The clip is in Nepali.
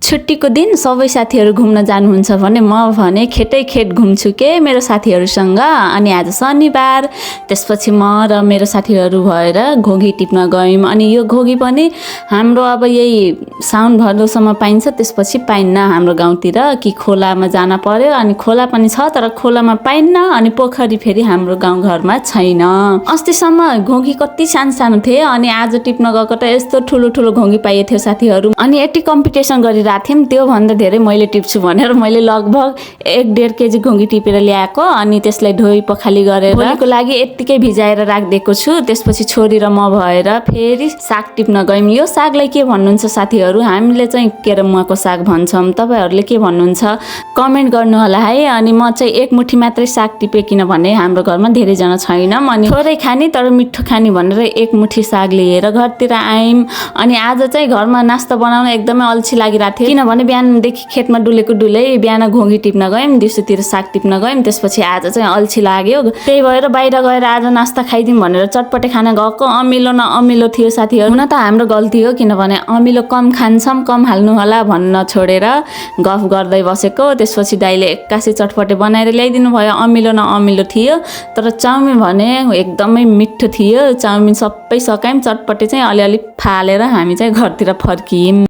छुट्टीको दिन सबै साथीहरू घुम्न जानुहुन्छ भने म भने खेटै घुम्छु के मेरो साथीहरूसँग। अनि आज शनिबार, त्यसपछि म र मेरो साथीहरू भएर घोगी टिप्न गयौँ। अनि यो घोगी पनि हाम्रो अब यही साउन भदौसम्म पाइन्छ, त्यसपछि पाइन्न हाम्रो गाउँतिर कि खोलामा जान पर्यो। अनि खोला पनि छ तर खोलामा पाइन्न, अनि पोखरी फेरि हाम्रो गाउँघरमा छैन। अस्तिसम्म घोगी कति सानो थिए, अनि आज टिप्न गएको त यस्तो ठुलो घोगी पाइएको थियो साथीहरू। अनि यति कम्पिटिसन गरिरहेको थियौँ, त्योभन्दा धेरै मैले टिप्छु भनेर मैले लगभग 1.5 केजी घोगी टिपेर ल्याएको। अनि त्यसलाई धोई पखाली गरेर भोलिको लागि यत्तिकै भिजाएर राखिदिएको छु। त्यसपछि छोरी र म भएर फेरि साग टिप्न गयौँ। यो सागलाई के भन्नुहुन्छ साथीहरू? हामीले चाहिँ केरमुवाको साग भन्छौँ, तपाईँहरूले के भन्नुहुन्छ कमेन्ट गर्नु होला है। अनि म चाहिँ एक मुठी मात्रै साग टिपेँ, किनभने हाम्रो घरमा धेरैजना छैनौँ, अनि थोरै खाने तर मिठो खाने भनेर एक मुठी साग लिएर घरतिर आयौँ। अनि आज चाहिँ घरमा नास्ता बनाउन एकदमै अल्छी लागिरहेको थियो, किनभने बिहानदेखि खेतमा डुलै बिहान घोगी टिप्न गयौँ, दिउँसोतिर साग टिप्न गयौँ। त्यसपछि आज चाहिँ अल्छी लाग्यो, त्यही भएर बाहिर गएर आज नास्ता खाइदिउँ भनेर चटपटे खाना गएको। अमिलो न अमिलो थियो साथीहरू। हुन त हाम्रो गल्ती हो, किनभने अमिलो कम खान्छौँ, कम हाल्नु होला भन्न छोडेर गफ गर्दै बसेको। त्यसपछि दाइले एक्कासी चटपटे बनाएर ल्याइदिनु भयो। अमिलो न अमिलो थियो, तर चाउमिन भने एकदमै मिठो थियो। चाउमिन सबै सकायौँ, चटपटे चाहिँ अलिअलि फालेर हामी चाहिँ घरतिर फर्कियौँ।